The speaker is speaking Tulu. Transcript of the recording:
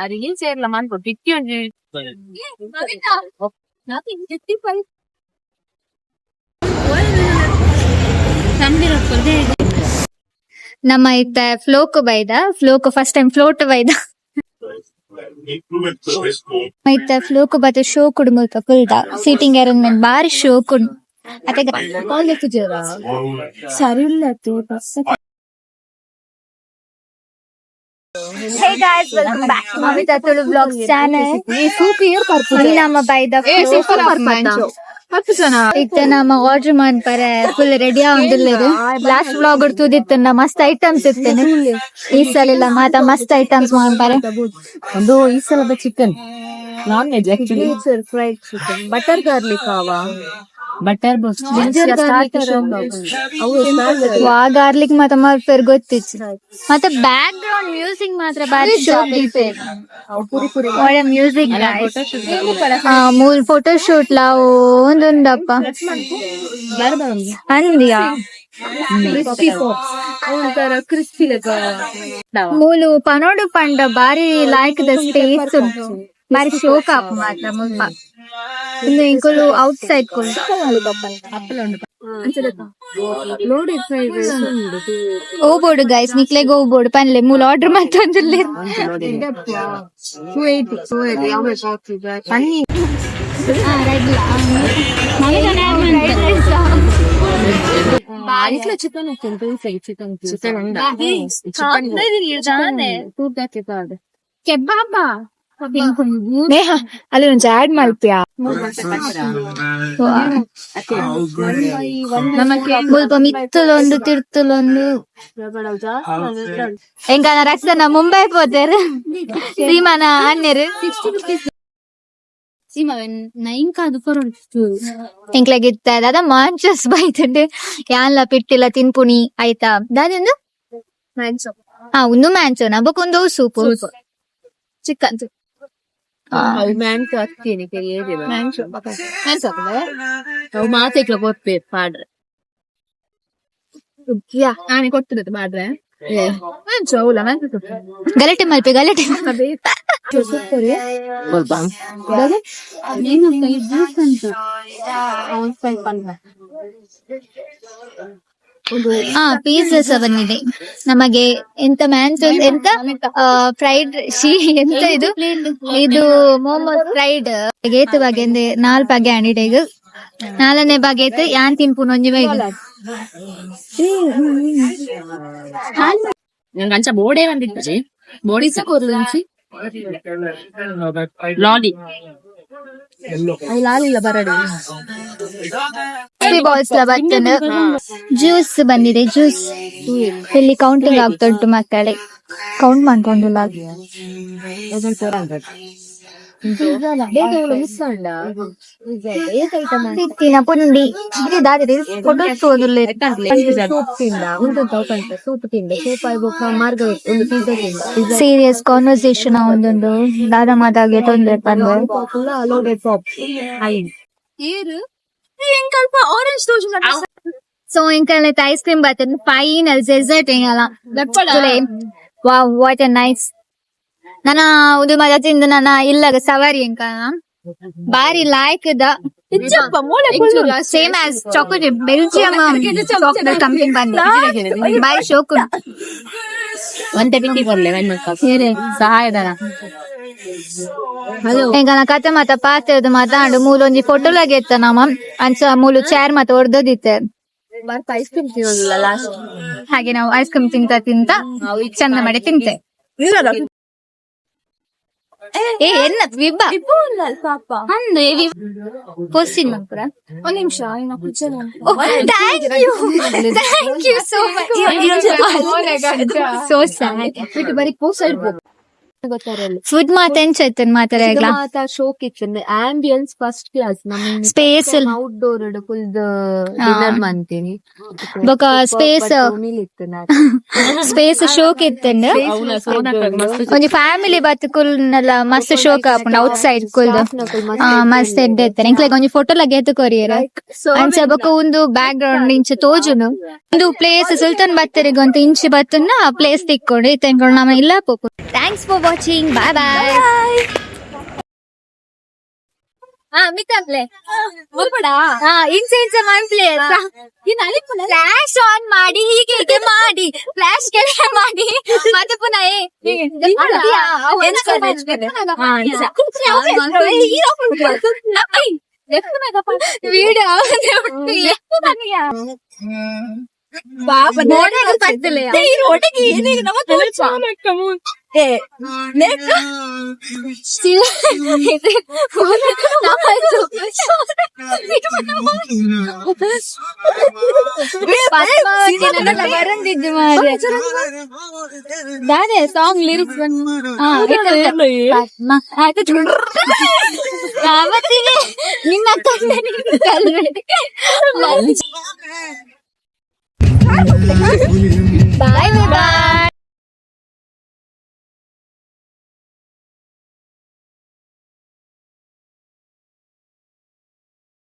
ಅರಿಗಿನ ಸೇರ್ಲ ಮನ್ಪು ಪಿಕ್ಕಿ ಒಂಜಿ. ನಮ್ಮ ಇತ್ತ ಫ್ಲೋಕ್ ಬೈದ, ಫ್ಲೋಕ್ first time float ಬೈದ. ಇತ್ತ ಫ್ಲೋಕ್ ಬತ್ತ ಶೋ ಕುಡು. ಮುಲ್ಪ ಫುಲ್ ಸೀಟಿಂಗ್ arrangement ಬಾರಿ ಶೋ ಕುಡ್ ಅತೆ. ಸರಿ ಇಲ್ಲ. Hey guys, welcome back to Mamita Tulu Vlogs channel. ನಮ್ಮ ಬೈದ. ಇತ್ತ ನಮ್ಮ ಆರ್ಡರ್ ಮಾಡ್ಪಾರೆ ಫುಲ್ ರೆಡಿ ಆವೊಂದುಲ್ಲೆರ್. ಲಾಸ್ಟ್ ವ್ಲಾಗ್ ತೂದಿತ್ತು, ಮಸ್ತ್ ಐಟಮ್ಸ್ ಇತ್ತೇನೆ. ಈ ಸಲ ಇಲ್ಲ ಮಾತ ಮಸ್ತ್ ಐಟಮ್ಸ್ ಮಾಡ್ಪಾರೆ. ಒಂದು ಈ ಸಲದ chicken, non veg actually. Fried chicken, butter garlic ಅವ. Butter. Ginger garlic. ವಾ ಗಾರ್ಲಿಕ್ ಮಾತ ಮಲ್ಪೆರ್ ಗೊತ್ತಿತ್ತು. ಮತ್ತೆ back ground music ಮಾತ್ರ ಬಾರಿ ಒಳ್ಳೆ ಮ್ಯೂಸಿಕ್. ಮೂಲ್ ಫೋಟೋ ಶೂಟ್ ಲಾ ಒಂದೊಂದಪ್ಪ ಅಂದಿಯಾ. ಒಂಥರ ಕ್ರಿಸ್ಪಿ. ಮೂಲು ಪನೋಡು ಪಂಡ ಬಾರಿ ಲಾಯ್ಕ್ ದ ಸ್ಪೇಸ್ ಉಂಟು. ಬಾರಿ ಶೋಕ್ ಆಪು ಮಾತ್ರ ಮುಲ್ಪ. ಇಂದು ಇಂಕುಲು ಔಟ್ ಸೈಡ್ ಕುಲು. Loaded fried rice. ಓ ಬೋಡು ಗೈಸ್, ನಿಕ್ಲೆಗ್ ಓ ಬೋಡು ಪನ್ಲೆ. ಮೂಲು ಆರ್ಡರ್ ಮತ್ತೊಂದುಲ್ಲೆರ್. 280, 280. ಪನ್ನೀರ್. ಹಾ, ರೆಡ್. Chicken. Chicken. Chicken. ಕೆಬಾಬಾ. ನೇಹ, ಅಲ್ಲಿ ಒಂಜಿ ಆಡ್ ಮಲ್ಪಿಯ. ಮುಲ್ಪ ಮಿತ್ತುಲೊಂದು ತಿರ್ತುಲೊಂದು. ಎಂಕನ ರಕ್ಷಣ ಮುಂಬೈ ಪೋತೆರ್, ಸೀಮಾನ ಅಣ್ಣೆರ್. ನೈನ್ ಕಾದು. ಎಂಕ್ಲೆಗ್ ಇತ್ತ ದಾದ ಮಾಂಚಸ್ ಬೈತುಂಡು. ಯಾನ್ಲ ಪಿಟ್ಟಿಲ ತಿನ್ಪುಣಿ ಆಯ್ತಾ. ದಾದೊಂದು ಹಾ ಉಂದು ಮ್ಯಾಂಚೋನ ಬೊಕ ಉಂದು ಸೂಪ್? ಚಿಕನ್. ಅವು ಮ್ಯಾನ್ಸ್ ಅಕ್ಕೇನೆ. ಅವು ಮಾತೆಕ್ಲ ಕೊರ್ಪೇರ್ ಪಾಡ್ರೆ. ಆನೆ ಕೊಡ್ತಿರದು ಮಾಡ್ರೆ ಮ್ಯಾಂಚು ಅವಲ ಮ್ಯಾಂಚು. ಗಲಾಟೆ ಮಲ್ಪೆ, ಗಲಾಟೆ. ಸೂಪರ್. ಹಾ, ಪಿಜ್ಜಾ ಸಹ ಬಂದಿದೆ ನಮಗೆ. ಎಂತ ಮ್ಯಾಂಚೋಸ್, ಎಂತ ಫ್ರೈಡ್, ಶೀ, ಎಂತ ಇದು ಇದು ಮೋಮೋಸ್ ಫ್ರೈಡ್. ಏತ್ ಬಗೆ ಅಂದೆ? ನಾಲ್ ಬಗೆ ಅಂಡಿಡೆಗ್ ನಾಲ್ನೇ ಬಗೆ ಏತ್ ಯಾನ್ ತಿನ್ಪುನ ಒಂಜಿ ಬೈದು. ನಂಗೆ ಅಂಚ ಬೋರ್ಡೇ ಬಂದಿತ್ತು, ಬೋಡಿ ಲಾಲಿ. ಲಾಲಿಲ್ಲ ಬರಡಿ. ಬಾಲ್ಸ್ ಲ ಬರ್ತದೆ. ಜ್ಯೂಸ್ ಬಂದಿದೆ, ಜ್ಯೂಸ್. ಇಲ್ಲಿ ಕೌಂಟಿಂಗ್ ಆಗ್ತಾ ಉಂಟು ಮಕ್ಕಳೇ. ಕೌಂಟ್ ಮಾಡ್ಕೊಂಡಿಲ್ಲ. ಮಿಸ್ ಅಂಡ. ತಿತ್ತಿನ ಪುಂಡಿ ದಾದ ಫೋಟೋ. ಸೂಪ್ ತಿಂದ ಉಂಟು ತೌಕಂತ ಸೂಪ್ ತಿಂದ, ಸೂಪ್ ಆಯ್ಬೊಕ್ಕ ಮಾರ್ಗ ಒಂದು ಪಿಜ್ಜಾ ತಿಂದ, pizza. Serious conversation ಒಂದೊಂದು ದಾದ ಮಾತಾಗೆ ತೊಂದ್ರೆ ಪಂದು. Loaded pop. Orange. So ಎಂಕಲ್ನ ice cream ಬರ್ತದೆ, ಫೈನಲ್ ಡೆಸರ್ಟ್ ಎಂಗಲ. Wow, what a nice. ನನ್ನ ಒಂದು ಮಜಾ ತಿಂದು ನನ್ನ ಇಲ್ಲಗ ಸವಾರಿ ಎಂಕ ಬಾರಿ ಲಾಯ್ಕ್ the. Same as chocolate, Belgium chocolate company ಬಂದ. ಬಾರಿ ಶೋಕ್. ಒಂತೆ ಪಿಂಡಿ ಕೊರ್ಲೆ ಸಹಾಯಧನ. ಎಂಕನ ಕತೆ ಮಾತ ಪಾತೆರ್ದು ಮಾತಾಂಡು. ಮೂಲೊಂಜಿ ಫೋಟೋ ಲಾಗೆತ್ತ ನಮ. ಅಂಚ ಮೂಲು ಚೇರ್ ಮಾತ ಒಡ್ದದಿತ್ತೆ. ಐಸ್ ಕ್ರೀಮ್ ತಿನ್ನೋದಿಲ್ಲ ಲಾಸ್ಟ್. ಹಾಗೆ ನಾವು ಐಸ್ ಕ್ರೀಮ್ ತಿಂತ ತಿಂತ ಚಂದ ಮಾಡಿ ತಿಂತೆ. ಏ, ಎನ್ನ ವಿಬ್ಬ. ಪಾಪ. ಅಂದು ಪೋಸ್ಟಿನ್ ಮಾಡ್ಪುರ. ಒಂದ್ ನಿಮಿಷ. Thank you, thank you so much. So sad. ಬರೀ post side. Food ಮಾತ ಎಂಚ ಮಾತಾಡ? ಮಾತ ಶೋಕ್ ಇತ್ತು, ambience first class ನಮ್ಮ. Space. Outdoor full dinner ಮಂತೀನಿ. ಬೊಕ ಸ್ಪೇಸ್. ಮೀಲ್ ಇತ್ತು. ಸ್ಪೇಸ್ ಶೋಕ್ ಇತ್ತಂಡ್. ಒಂಜಿ ಫ್ಯಾಮಿಲಿ ಬತ್ತ್ ಕುಲ್ನಲ ಮಸ್ತ್ ಶೋಕ್ ಆಪುಂಡು. ಔಟ್ ಸೈಡ್ ಕುಲ್ದು ಮಸ್ತ್ ಎಡ್ಡೆ ಇತ್ತೇನೆ. ಎಂಕ್ಲೆಗ್ ಒಂಜಿ ಫೋಟೋ ಲಗೆತ್ ಕೊರಿಯೆರ್. ಅಂಚ ಬೊಕ ಒಂದು ಬ್ಯಾಕ್ ಗ್ರೌಂಡ್ ಇಂಚ ತೋಜುನು. ಒಂದು ಪ್ಲೇಸ್ ಸುಲ್ತಾನ್ ಬತ್ತೇರಿಗೆ ಅಂತ ಇಂಚಿ ಬತ್ತುನ ಪ್ಲೇಸ್ ತಿಕ್ಕೊಂಡು ಇತ್ತೆ ಎಂಕುಲು ನಮ ಇಲ್ಲ pope. Thanks for watching. Bye bye. ಹಾ ಮಿತ್ತಂಪ್ಲೆ. ಹಾ, ಇಂಚ ಇಂಚ ಮನ್ಪ್ಲೆ. ಫ್ಲಾಶ್ ಆನ್ ಮಾಡಿ, ಹೀಗೆ ಹೀಗೆ ಮಾಡಿ, ಫ್ಲಾಶ್ ಕೆಳಗೆ ಮಾಡಿ, ಮತ್ತೆ ಪುನಃ ಏ, ವಿಡಿಯೋ. ಬರಂದಿದ್ದು ಮಾರ್ರೆ. ದಾದೆ ಸಾಂಗ್ ಲಿರಿಕ್ಸ್. ನಿನ್ನ ಬಾಯ್ ಬಾಯ್.